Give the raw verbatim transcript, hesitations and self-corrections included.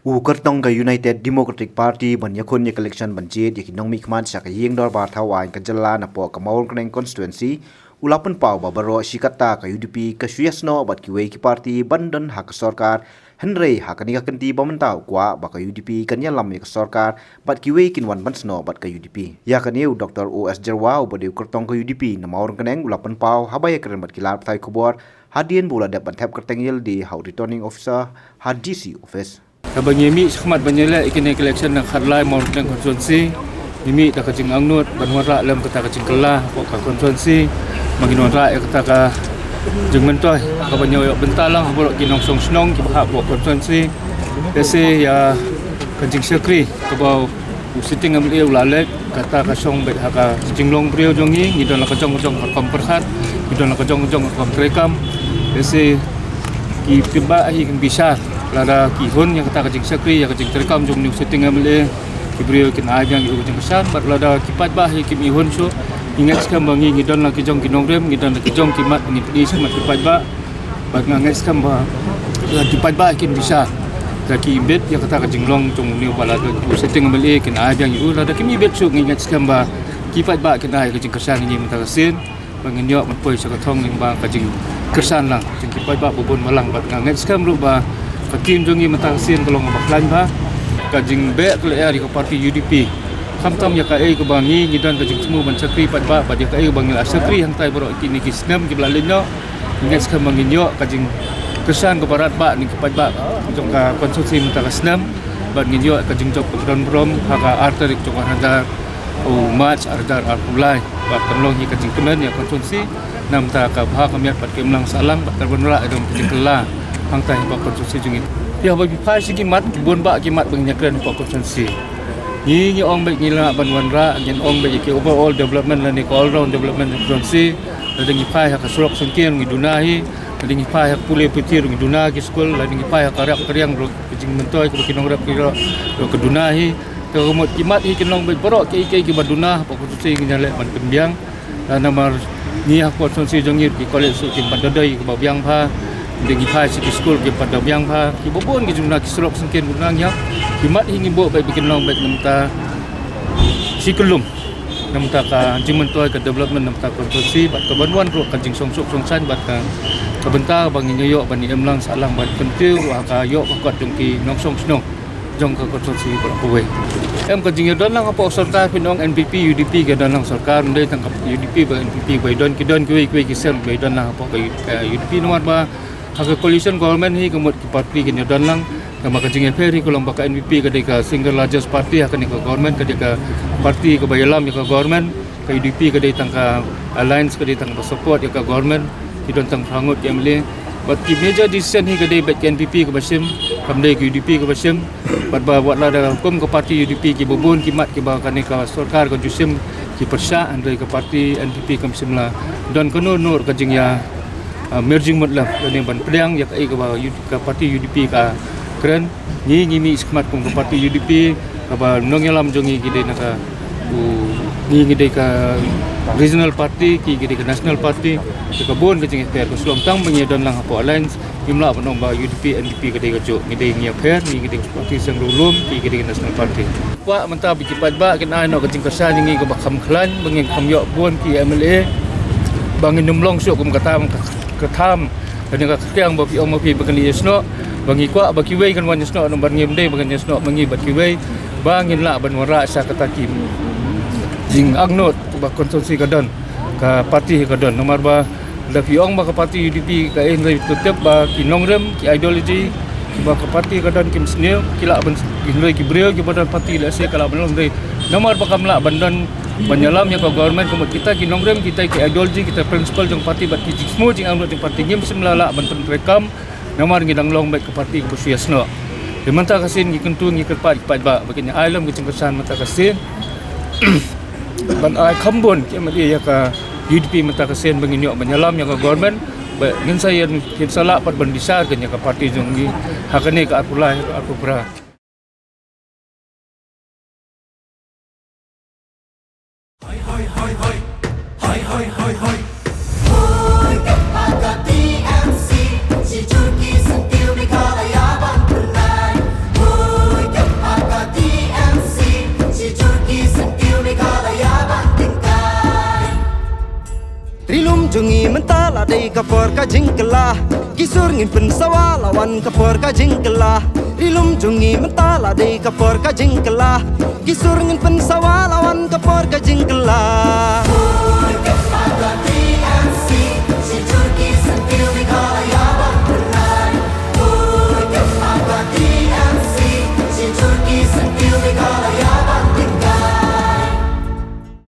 U kyrtong ka United Democratic Party ban ïakhun ïa ka election ban jied ïa ki nongmihkhmat sha ka ïing dorbar thaw aiñ ka jylla napoh ka Mawryngkneng constituency, u la pynpaw ba baroh shi katta ka U D P ka shu ïasnoh bad kiwei ki party ban don ha ka sorkar, hynrei ha kane ka kynti ba mynta u kwah ba ka U D P kan ïalam ïa ka sorkar bad kiwei kin wan ban snoh bad ka U D P. Ïa kane u Doctor O S Jyrwa uba dei u kyrtong ka U D P na Mawryngkneng u la pynpaw haba ïakren bad ki lad pathai khubor hadien ba u la dep ban thep kyrteng ïalade ha u Returning Officer ha D C office. Kaba ngi mih shakhmat ban ïaleh ïa kane ka election na ka khatlai Mawryngkneng constituency, ngi mih da ka jingangnud ban wanrah lem kata ka jingkylla hapoh ka constituency, ba ngin wanrah ïa kata ka jingmyntoi kaba ngi ïoh bynta lang ha baroh ki nongshong shnong kiba hap hapoh constituency. Lehse ïa ka jingshakri kaba u sitting M L A u la leh, kata ka shong beit ha ka jinglong briew jong ngi, ngi don la ka jong ka jong ka rukom pyrkhat, ngi don la ka jong ka jong ka rukom treikam. Lehse ki paidbah hi kin bishar lada ki hun ïa kata ka jingshakri ïa ka jingtreikam jong u sitting M L A, ki briew kin ai biang ïa u ka jingkyrshan, bad lada ki paidbah hi kim hun shuh, ngi ngeit skhem ba ngi, ngi don la ki jong ki nongrim, ngi don la ki jong ki mat, ngi pynïaid shakhmat ki paidbah. Bad nga ngeit skhem ba lada ki paidbah kin bishar, lada ki ibit ïa kata ka jinglong jong une u ba lada u sitting M L A kin ai biang ïa u, lada kim ibit shuh ngi ngeit skhem ba ki paidbah kin ai ka jingkyrshan ïa ngi mynta ka sien. Ba ngin ïoh ban poi sha ka thong lyngba ka jingkyrshan lang jong ki paidbah ba bun balang, bad nga ngeit skhem ruh ba ka team jong ngi mynta ka sien ka long kaba khlaiñ bha. Ka jingbeh ka lyer ïa ka party U D P, khamtam ïa kaei kaba ngi, ngi don ka jingthmu ban shakri paidbah, bad ïa kaei kaba ngi la shakri hangtai baroh kine ki snem kiba la leit noh. Ngi ngeit skhem ba ngin ïoh ka jingkyrshan kaba radbah na ki paidbah jong ka constituency mynta ka snem, bad ngin ïoh ka jingjop kaba don burom ha ka ar tarik jong ka ar hajar, u March ar hajar arphew lai, bad kan long hi ka jingkmen ïa ka constituency na ka bynta ka bha ka miat bad ka imlang sahlang, bad kan wanrah ïa ka jingkylla hangtai ha ka constituency jong ngi. Ïa ba phi phai sha ki mat, ki bun bah ki mat ba ngin ïakren ha ka constituency. Ngi, ngi ong beit ngi lah ban wanrah, ngi ong beit ïa ki overall development lane ka all round development jong ka constituency. Lada ngi phai ha ka surok syngkien ngi duna hi, lada ngi phai ha ka pule puthi ngi duna ki skul, lada ngi phai ha ka rep ka riang ruh ka jingmyntoi kaba ki nongrep ki ruh ka duna hi. Te ka mut ki mat hi kin long beit baroh kiei kiei kiba duna ha ka constituency ngin ïaleh ban pynbiang. Namar ngi ha ka constituency jong ngi ki college ruh kim pat da dei kiba biang bha. Lada ngi phai sha ki skul kim pat da biang bha. Kiba bun ki jingduna, ki surok syngkien ki duna ngi ha. Ki mat hi ngi buh beit ba kin long beit na ka bynta shi kyllum, na ka bynta ka jingmyntoi ka development na ka bynta ka constituency, bad ka ban wan ruh ka jingshongsuk shongsaiñ bad ka, ka bynta ba ngin ïoh ban ïa imlang sahlang bad kyntiew ruh ha ka ïoh ka kot jong ki nongshong shnong jong ka constituency baroh kawei. Em, ka jingïadon lang hapoh sorkar, phin ong N P P U D P ki don lang sorkar, ym dei tang ka U D P bad N P P ba ïadon, ki don kiwei kiwei ki seng ba ïadon lang hapoh ka, eh, U D P, namar ba ha ka coalition government hi ka mut ki party kin ïadon lang. Namar ka jingïapher hi ka long ba ka N P P ka dei ka single largest party ha kane ka government, ka dei ka party kaba ïalam ïa ka government. Ka U D P ka dei tang ka alliance, ka dei tang ba support ïa ka government. Ki don tang phra ngut ki M L A. Bad ki major decision hi ka dei beit ka N P P kaba shim, kam dei ka U D P kaba shim. Bad ba wat la da kum ka party U D P kiba bun ki mat kiba kane ka sorkar ka ju shim, ki pyrshah, hynrei ka party N P P kam shym la don kano kano ka jingïa, ah, mer jingmut lem lane ban pdiang ïa kaei kaba U-, ka party U D P ka kren. Ngi, ngi mih shakhmat kum ka party U D P, kaba nongïalam jong ngi ki dei na ka, u, ngi, ngi dei ka regional party, ki, ki dei ka national party. Te ka bun ka jingïapher ka shu long tang ba ngi don lang hapoh alliance. Ngim lah ban ong ba U D P, N P P ka dei kajuh. Ngi dei ngi ïapher, ngi, ngi dei ka party seng riewlum, ki, ki dei ka national party. Kwah mynta ba ki paidbah kin ai noh ka jingkyrshan ïa ngi kaba kham khlaiñ, ba ngin kham ïoh bun ki M L A, ba ngin ym long shuh kum ka tam, ka, ka tam, kane ka kyrkiang ba phi ong ma phi ba kin ïasnoh, ba ngi kwah ba kiwei kin wan ïasnoh, namar ngim dei ba kin ïasnoh ma ngi bad kiwei, ba ngin lah ban wanrah sha kata ki jingangnud ba constituency ka don, ka party ka don, namar ba lada phi ong ba ka party U D P ka, eh, hynrei to tip ba ki nongrim, ki ideology ba ka party ka don kim sniew, ki lah ban, hynrei ki briew kiba don party lehse ka lah ban long, hynrei namar ba kam lah ban don ban ïalam ïa ka government, ka mut kita ki nongrim, kita ki ideology, kita principle jong party bad ki jingsngew jingangnud jong party ngim shym la lah ban pyntreikam. Namar ngi dang long beit ka party kaba shu ïasnoh. Te mynta ka sien ngi kyntu, ngi kyrpad ki paidbah ba kin ai lem ka jingkyrshan mynta ka sien. Ban ai kham bun ki M L A ïa ka U D P mynta ka sien ba ngin ïoh ban ïalam ïa ka government. Ba ngin sa ïa, ngin sa lah pat ban bishar kane ka party jong ngi ha kane ka arphew lai, arphew phra. jong ngi mynta la dei ka por ka jingkylla. Ki sur ngin pynsawa la wan ka por ka jingkylla. Ri lum jong ngi mynta la dei ka por ka jingkylla. Ki sur ngin pynsawa la wan ka por ka jingkylla.